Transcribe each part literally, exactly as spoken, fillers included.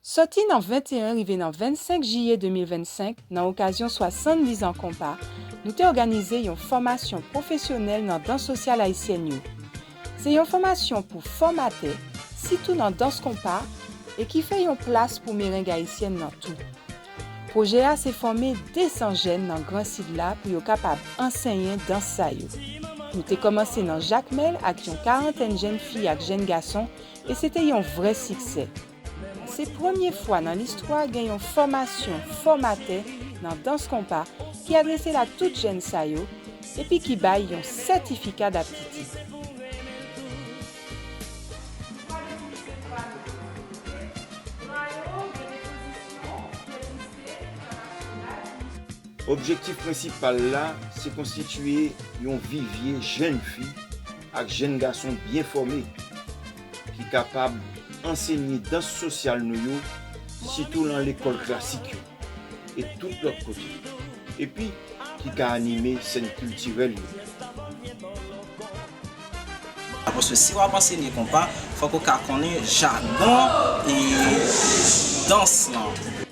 Sòti nan venteyen rive nan vennsenk jiye de mil vennsenk, nan okazyon swasanndiz an konpa, nou te òganize yon fòmasyon pwofesyonèl nan dans sosyal ayisyèn yo. Se yon fòmasyon pou fòmatè, sitou nan dans konpa, e ki fè yon plas pou mereng ayisyèn nan tou. Pwojè a se fòme de san jèn nan Gran Sid la pou yo kapab ansenyen dans sa yo. Nou te kòmanse nan Jakmèl ak yon karantèn jèn fi ak jèn gason, e se te yon vrè siksè. Se premye fwa nan listwa gen yon fòmasyon fòmatè nan dans konpa ki adrese l a tout jèn sa yo, epi ki bay yon sètifika daptitid. Objektif prensipal la se konstitiye yon vivye jèn fi ak jèn gason byen fòme ki kapab ansenye dans sosyal nou yo, sitou nan lekòl klasik yo e tout lòt kote, epi ki ka anime sèn kiltirèl yo. Paske si w ap ansenye konpa, fòk ou ka konnen jagon e dans lan.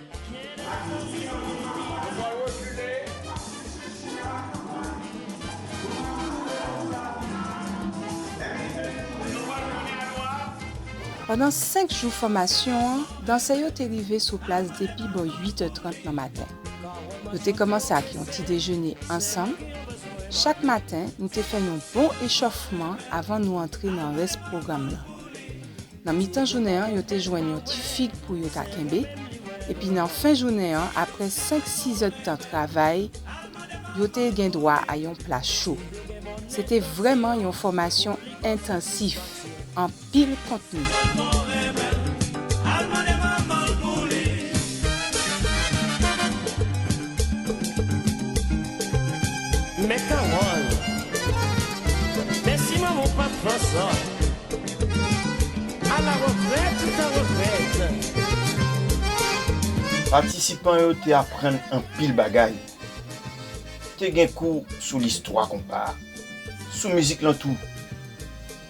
Pandan senk jou fòmasyon an, dansè yo te rive sou plas depi bò uit è trant nan maten. Yo te kòmanse ak yon ti dejene ansanm. Chak maten, nou te fè yon bon echòfman avan nou antre nan rès pwogram lan. Nan mitan jounen an, yo te jwenn yon ti fig pou yo ta kenbe, epi nan fen jounen an, apre senk sizè tan travay, yo te gen dwa a yon pla cho. Se te vrèman yon fòmasyon entansif, anpil kontni. Mèt Kawòl. Mèsi manman w pa t pran sa. A la retraite, tout en retraite. Patisipan yo te aprann anpil bagay. Te gen kou sou listwa konpa a, sou mizik lan tou.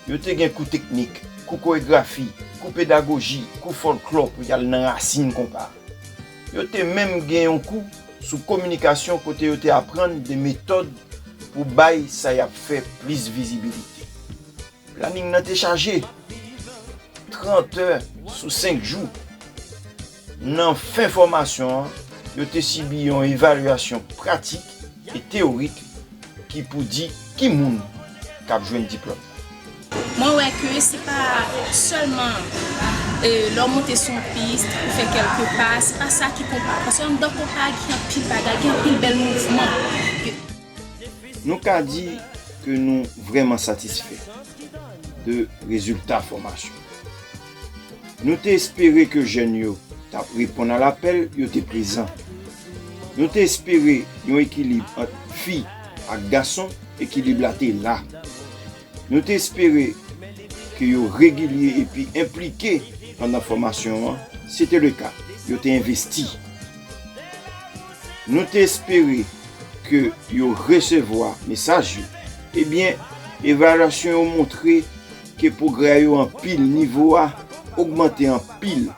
Yo te gen kou teknik, kou koregrafi, kou pedagoji, kou fòlklò pou y al nan rasin konpa. Yo te menm gen yon kou sou kominikasyon kote yo te aprann de metòd pou bay sa y ap fè plis vizibilite. Planin nan te chaje, trant è sou senk jou. Nan fen fòmasyon an, yo te sibi yon evalyasyon pratik e teyorik ki pou di ki moun k ap jwenn diplòm. Mwen wè ke se pa sèlman, e, lè w monte sou yon pis, ou fè kèlke pa, se pa sa ki konpa. Paske anndan konpa, gen anpil bagay, gen anpil bèl mouvman. Nou ka di ke nou vrèman satisfè de rezilta fòmasyon. Nou te espere ke jèn yo t ap reponn a lapèl, yo te prezan. Nou te espere yon ekilib ant fi ak gason, ekilib la te la. Nou te espere ke yo regilye epi enplike pandan fòmasyon an, se te le ka, yo te envesti. Nou te espere ke yo resevwa mesaj yo. Ebyen, evalyasyon yo montre ke pwogrè yo anpil, nivo a ogmante anpil.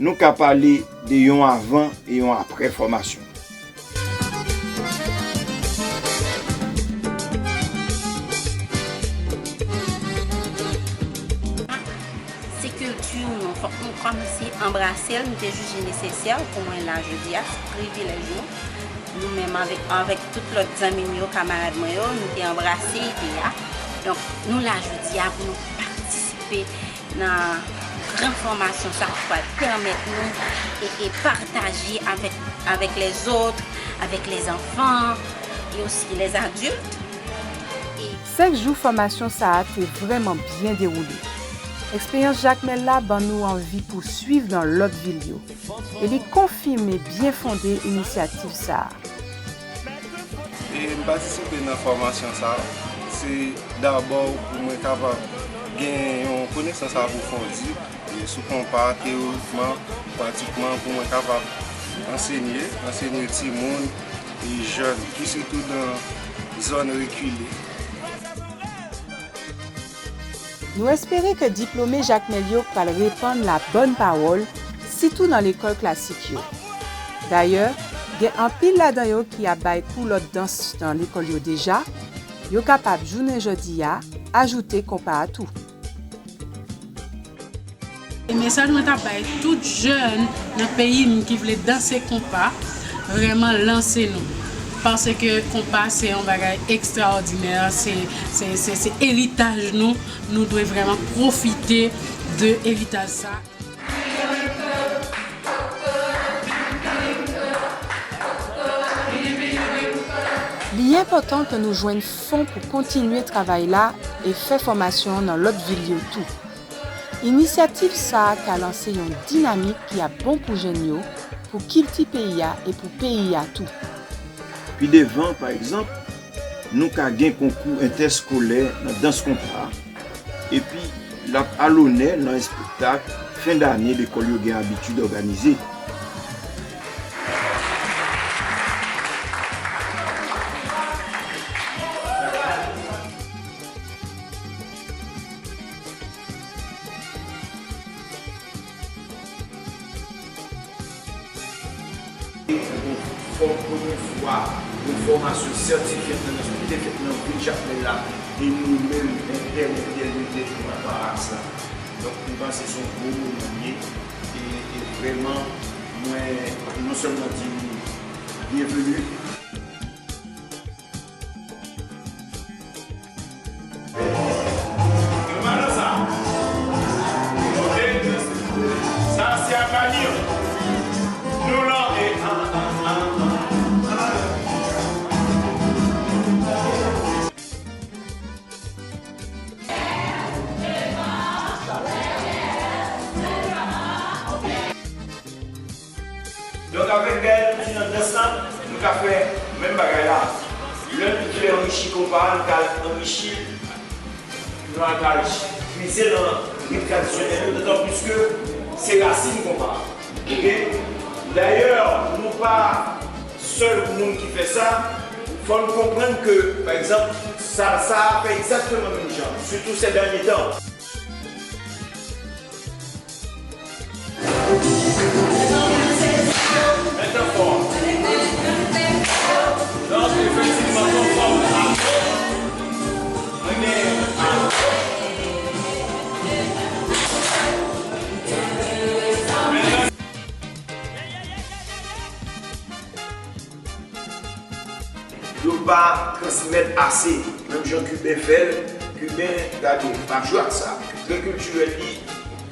Nou ka pale de yon avan e yon aprè fòmasyon. Se kilti nou, fòk nou kòmanse anbrase l, nou te jije nesesè pou mwen la jodi a, se privilèj nou. Nou menm avèk, avèk tout lòt zanmi m yo, kamarad mwen yo, nou te anbrase ide a. Donk, nou la jodi a pou nou patisipe nan gran fòmasyon sa ki pral pèmèt nou e, e pataje avèk, avèk lèzòt, avèk lèzanfan e osi lèzadilt. E senk jou fòmasyon sa a te vrèman byen dewoule. Eksperyans Jakmèl la ban nou anvi pou swiv nan lòt vil yo. E li konfime byen fonde inisyativ sa a. E m patisipe nan fòmasyon sa a, se dabò pou mwen kapab gen yon konesans apwofondi, e sou konpa, teyòrikman, pratikman, pou mwen kapab ansenye, ansenye timoun e jèn, ki sitou nan zòn rekile. Nou espere ke diplome Jakmèl yo pral repann la bòn pawòl, sitou nan lekòl klasik yo. Dayè, gen anpil ladan yo ki ap bay kou lòt dans nan lekòl yo deja, yo kapab jounen jodi a ajoute konpa a tou. E mesaj mwen t ap bay tout jèn nan peyi m ki vle danse konpa, vrèman lanse nou. Paske konpa se yon bagay ekstraòdinè, se, se, se, se eritaj nou, nou dwe vrèman pwofite de eritaj sa. Li enpòtan ke nou jwenn fon pou kontinye travay la e fè fòmasyon nan lòt vil yo tou. Inisyativ sa a ka lanse yon dinamik ki ap bon pou jèn yo, pou kilti peyi a e pou peyi a tou. Pi devan, pa egzanp, nou ka gen konkou entèskolè nan dans konpa, epi l ap alonè nan espektak fen dane lekòl yo gen abitid òganize. Yon fò-, premye fwa, yon fòmasyon sètifye entènasyonal ki te fèt nan vil Jakmèl la, e nou menm, entèl, entèl, entèl, nou nan paras la. Donk, m panse se yon gwo moman li ye, e, e vrèman, mwen, non sèlman di nou byenveni, Donk, avèk Gaël Petit nan dans lan, nou ka fè menm bagay la. Lè nou vle anrichi konpa a, nou ka anrichi l, nou ka mize nan ritm tradisyonèl yo, dotan plis ke se rasin konpa a. Oke? Dayè, nou pa sèl moun ki fè sa. Fò n konprann ke, pa egzanp, salsa a fè egzakteman menm jan, sitou sè dènye tan. Yo pa transmèt ase. Menm jan Kiben fè l, Kiben, gade, pa jwe ak sa. Trè kiltirèl li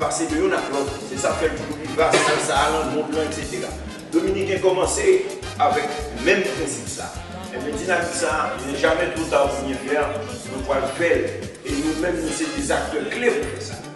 pase de youn ak lòt. Se sa k fè l toujou pi vas, salsa a nan mond lan, etsetera. Dominiken kòmanse avèk menm prensip sa. Ebyen, dinamik sa, il n'est jamais trop tard pour bien faire, nou pral fè l. E nou menm, nou se de aktè kle pou fè sa.